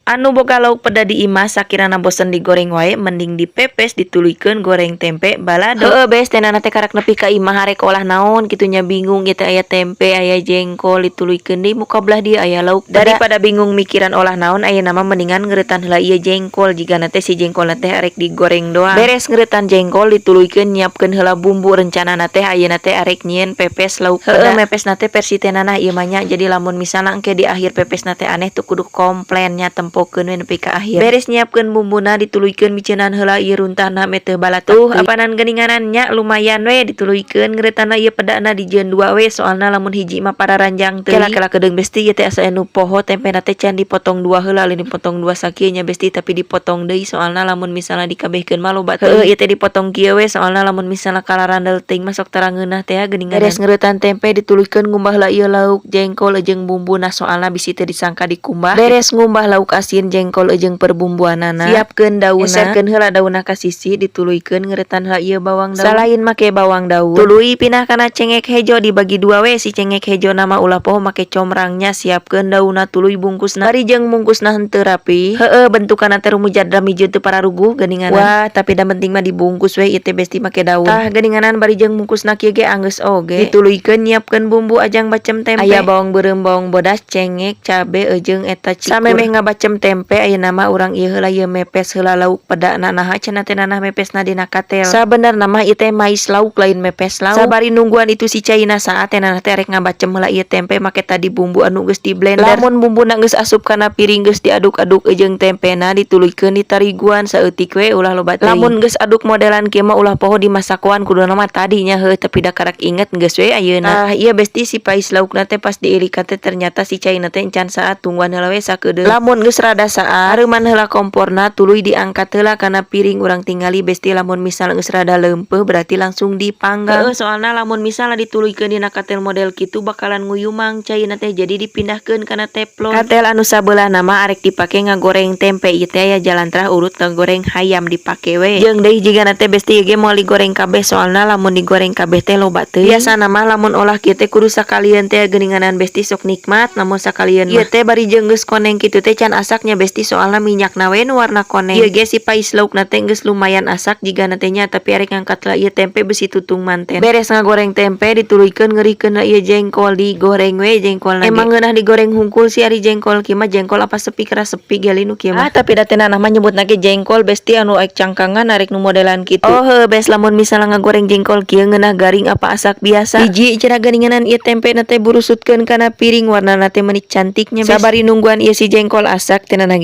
Anu boga lauk peda di imah, sakirana bosen digoreng wae, mending dipepes, dituluykeun goreng tempe balado. Heueuh bes, teh teh karak nepi ka imah arek olah naon kitu nya, bingung. Ieu teh aya tempe, aya jengkol, dituluykeun deui muka belah dieu aya lauk peda. Daripada bingung mikiran olah naon, ayeuna mah mendingan ngeuretan heula ieu jengkol, jigana teh si jengkolna teh arek digoreng doang. Beres ngeuretan jengkol, dituluykeun nyiapkeun heula bumbu. Rencanana teh ayeuna teh arek nyieun pepes lauk peda. Heueuh, mepesna teh versi teh nanah ieu mah nya, jadi lamun misalna engke di akhir pepesna teh aneh tuh kudu komplain nya, tempokeun we nepi ka akhir. Beres nyiapkeun bumbuna, dituluykeun miceunan heula ieu runtahna meh teu balatak. Tuh apanan geuninganan nya, lumayan we. Dituluykeun ngeureutana ieu pedana, dijieun dua we, soalna lamun hiji mah pararanjang teuing. Kela-kela kedeung besti, ieu teh asa anu poho, tempena teh can dipotong dua heula, lain dipotong dua sakieu nya besti, tapi dipotong deui, soalna lamun misalna dikabehkeun mah loba teuing. Heueuh, ieu teh dipotong kieu we, soalna lamun misalna kalarandel teuing mah sok tara ngeunah teh geuninganan. Beres ngeuretan tempe, dituluykeun ngumbah heula ieu lauk jengkol jeung bumbuna, soalna bisi teu disangka dikumbah. Beres ngumbah lauk asin, jengkol jeung perbumbuanana, siapkeun daunna, eserkeun heula daunna ka sisi, dituluykeun ngeuretan heula ieu bawang daun. Salain make bawang daun, tuluy pindah kana cengek hejo, dibagi dua we si cengek hejo nama, ulah poho make comrangnya. Siapkeun daunna, tuluy bungkusna. Bari jeung bungkusna henteu rapi, heueuh, bentukanna teh rumujad ramijud, teu pararuguh geuninganan. Wah, tapi da penting mah dibungkus we ieu teh besti make daun. Tah geuninganan, bari jeung bungkusna kieu ge anggeus oge. Dituluykeun nyiapkeun bumbu ajang bacem tempe, aya bawang beureum, bawang bodas, cengek, cabe jeung eta cikur. Samemeh ngabacem tempe, ayeuna mah urang ieu heula, ieu mepes heula lauk pedana. Naha cenah teh nanah mepesna dina katel? Sabenerna mah ieu teh mais lauk, lain mepes lauk. Sabari nungguan itu si caina saat, teh nanah teh arek ngabacem heula ieu tempe make tadi bumbu anu geus di blender. Lamun bumbuna geus asup kana piring, geus diaduk-aduk jeung tempena, dituluykeun ditariguan saeutik we, ulah loba teuing. Lamun geus aduk modelan kieu mah ulah poho dimasakoan, kuduna mah tadi nya heuh, tapi da karak inget, geus we ayeuna. Tah ieu besti, si pais laukna teh pas diilikan teh ternyata si caina teh encan saat, tungguan heula we sakedeung. Lamun geus rada saat, hareuman heula komporna, tuluy diangkat heula kana piring. Urang tingali besti, lamun misalna geus rada leumpeuh berarti langsung dipanggang. Heueuh, soalna lamun misalna dituluykeun dina katel model kitu bakalan nguyumang caina teh, jadi dipindahkeun kana teflon. Katel anu sabeulahna mah arek dipake ngagoreng tempe. Ieu teh aya jalantrah urut ngagoreng hayam, dipake we. Jeung deui jigana teh besti ieu ge moal digoreng kabeh, soalna lamun digoreng kabeh teh loba teuing. Biasana mah lamun olah kieu teh kudu sakalian teh geuninganan besti, sok nikmat lamun sakalian mah. Ieu teh bari jeung geus koneng kitu teh can asaknya besti, soalna minyakna we nu warna koneng. Ieu ge si pais laukna teh geus lumayan asak jigana teh nya, tapi arek ngangkat lah ieu tempe besi tutung manten. Beres ngagoreng tempe, dituluykeun ngeurikeun ieu jengkol, digoreng we jengkolna. Emang ngeunah digoreng hungkul sih ari jengkol kieu mah, jengkol apa sepi keras sepi gali nu kieu mah. Ah, tapi da teh nanah mah nyebutna ge jengkol besti, anu aek cangkangan arek nu modelan kitu. Oh heuh bes, lamun misalna ngagoreng jengkol kieu ngeunah garing apa asak biasa? Hiji cenah geuninganan, ieu tempena teh burusutkeun kana piring, warnana teh meuni cantiknya bes. Sabari nungguan ieu si jengkol asak, teh nanah.